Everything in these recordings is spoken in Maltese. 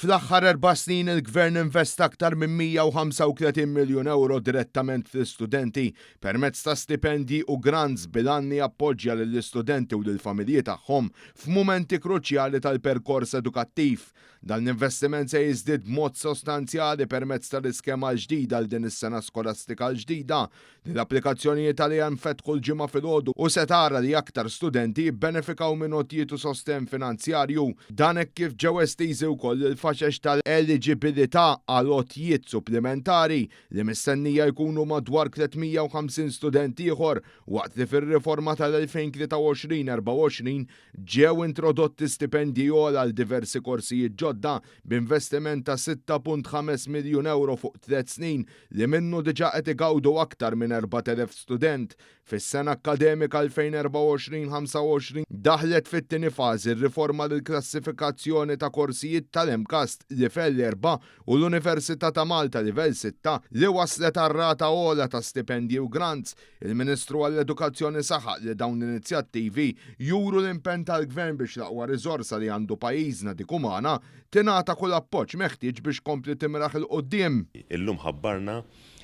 Fl-aħħar 4 snin il-Gvern investa aktar minn 135 miljun euro direttament fl-istudenti permezz ta' stipendji u grants bil-għan li jappoġġja lill-istudenti u lill-familji tagħhom f'mumenti kruċjali tal-perkors edukattiv. Dan l-investiment se jiżdied b'mod sostanzjali permezz tal-iskema l-ġdida għal din is-sena skolastika l-ġdida li l-applikazzjonijiet għaliha nfetħu l-Ġimgħa filgħodu u se tara li aktar studenti jibbenefikaw minn għotjiet u sosten finanzjarju. Dan hekk kif ġew estiżi wkoll il-faxex tal-eliġibilità għal għotjiet supplimentari li mistennija jkunu madwar 350 student ieħor, waqt li fir-riforma tal-2023-24 ġew introdotti stipendji ogħla għal diversi korsijiet ġodda b'investiment ta' 6.5 miljun euro fuq 3 snin li minnu diġà qed igawdu aktar minn 4,000 student. Fis-sena akkademika 2024-25 daħlet fit-tieni fażi r-riforma lill-klassifikazzjoni ta' korsijiet tal-MCAST livell 4 u l-Università ta' Malta livell 6 li waslet għar-rata ogħla ta' stipendji u grants. Il-Ministru għall-Edukazzjoni saħaq li dawn l-inizjattivi juru l-impenn tal-Gvern biex l-aqwa riżorsa li għandu pajjiżna, dik umana, tingħata kull appoġġ meħtieġ biex tkompli timraħ 'il quddiem. Illum ħabbarna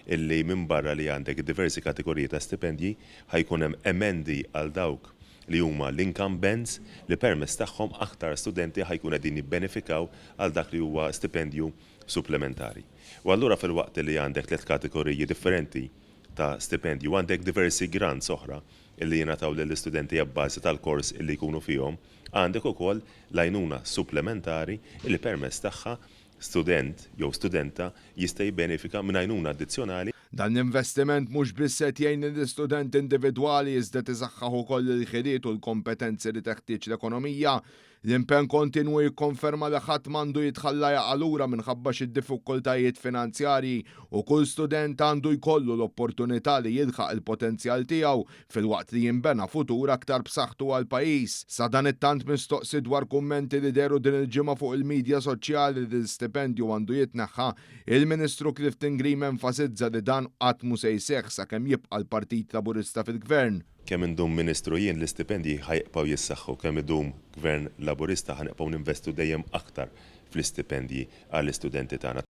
illi minn barra li għandek diversi kategoriji ta' stipendji, ħa jkun hemm emendi għal dawk li huma l-income bands li permezz tagħhom aktar studenti ħa jkunu qegħdin jibbenefikaw għal dak li huwa stipendju supplementari. U allura fil-waqt li għandek tliet kategoriji differenti ta' stipendju, għandek diversi grants oħra illi jingħataw lill-istudenti abbażi tal-kors illi jkunu fihom, għandek ukoll l-għajnuna supplementari illi permezz tagħha student jew studenta jista' jibbenefika minn għajnuna addizzjonali. Dan l-investiment mhux biss qed jgħin lill-istudenti individwali, iżda isaħħaħ ukoll il-ħiliet u l-kompetenzi li teħtieġ l-ekonomija. L-impenn kontinwu jikkonferma li ħadd m'għandu jitħalla jaqa' lura minħabba xi diffikultajiet finanzjarji u kull student għandu jkollu l-opportunità li jilħaq il-potenzjal tiegħu filwaqt li jinbena futur aktar b'saħħtu għall-pajjiż. Sadanittant, mistoqsi dwar kummenti li dehru din il-ġimgħa fuq il-medja soċjali li l-stipendju għandu jitneħħa, il-Ministru Clifton Grima enfasizza li dan qatt mhu se jseħħ sakemm jibqa' l-Partit Laburista fil-Gvern. Kemm indum Ministru jien, l-istipendji ħa jibqgħu jissaħħu. Kemm idum Gvern Laburista, ħa nibqgħu ninvestu dejjem aktar fl-istipendji għall-istudenti tagħna.